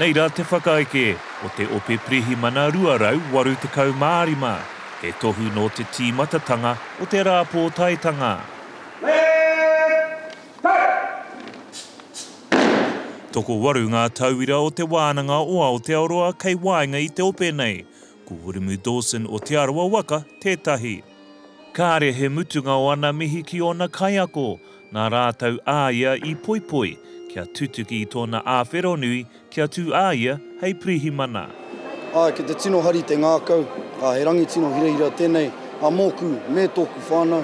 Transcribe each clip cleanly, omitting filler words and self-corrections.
Nei rā te whakaeke o te Ope Pirihimana 285, he tohu nō te tīmatatanga o te rā pōtaetanga. Tokowaru ngā tauira o Te Wānanga o Aotearoa kei waenga i te ope nei, ko Wiremu Dawson o Te Arawa waka tētahi. Kāre he mutunga o ana mihi ki ōna kaiako, nā rātou a ia i poipoi kia tutuki i tōna āwhero nui kia tū a ia hei pirihimana. Āe, kei te tino hari te ngākau, ā, he rangi tino hirahira tēnei, ā, mōku me tōku whānau,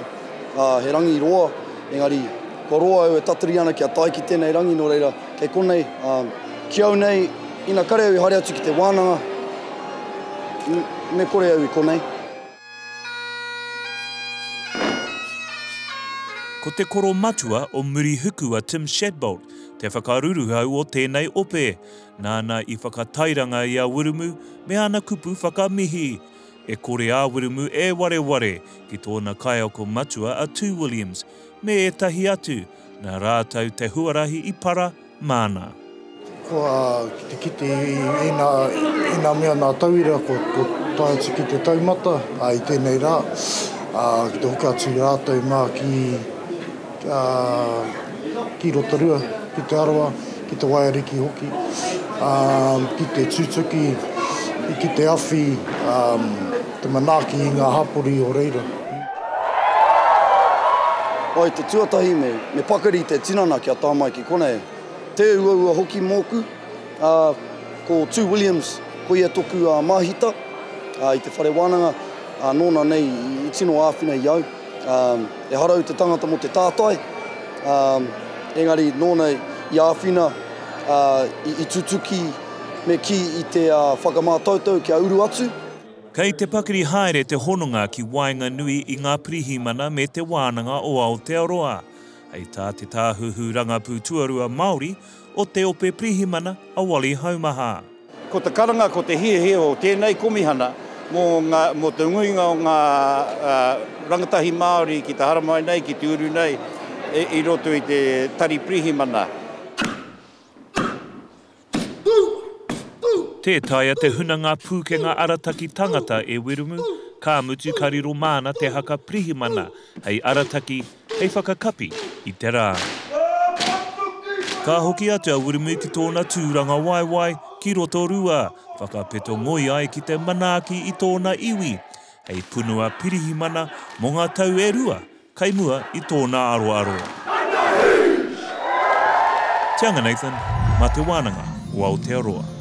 ā, he rangi roa, engari, kua roa au e tatari ana kia tae ki tēnei rangi, nō reira, kei konei, ā, ki au nei, ina kare au i haere atu ki te wānanga, me kore au i konei. Ko te koromatua o Murihuku a Tim Shadbolt te whakaruruhau o tēnei ope, nāna i whakatairanga i a Wiremu me ana kupu whakamihi. E kore a Wiremu e wareware ki tōna kaiako matua a Tū Williams me ētahi atu nā rātou te huarahi i para māna. Kua ki te kite i ēnā mea nā tauira kua tae atu ki te taumata i tēnei rā, ki te hoki atu rātou mā ki Rotorua, ki Te Arawa, ki Te Waiariki hoki, ki te tutuki, ki te awhi, te manaaki i ngā hapori o reira. I te tuatahi me pakari te tinana kia tae mai ki konei. Tē uaua hoki mōku, ā, ko Tū Williams, ko ia toku māhita i te whare wānanga, ā, nōna nei i tino āwhina i au. Ā, ehara au te tangata mō te tātai, ā, engari nōna i āwhina, ā, i tutuki me kī i te whakamātautau kia uru atu. Kei te pakari haere te hononga ki waenganui i ngā pirihimana me Te Wānanga o Aotearoa. Hei tā te Tāhuhu Rangapū Tuarua Māori o Te Ope Pirihimana a Wally Haumaha. Ko te karanga, ko te hiahia o tēnei komihana mō ngā, mō te nuinga o ngā rangatahi Māori ki te haramai nei, ki te uru nei i roto i te Tari Pirihimana. Tē taea te huna ngā pūkenga arataki tangata e Wiremu, ka mutu ka riro māna te haka pirihimana hei arataki, hei whakakapi i te rā. Ka hoki atu a Wiremu ki tōna tūrangawaewae ki Rotorua, whakapeto ngoi ai ki te manaaki i tōna iwi, hei punua pirihimana mō ngā tau e rua Kei mua i tōna aroaro. Tianga Nathan, mā Te Wānanga o Aotearoa.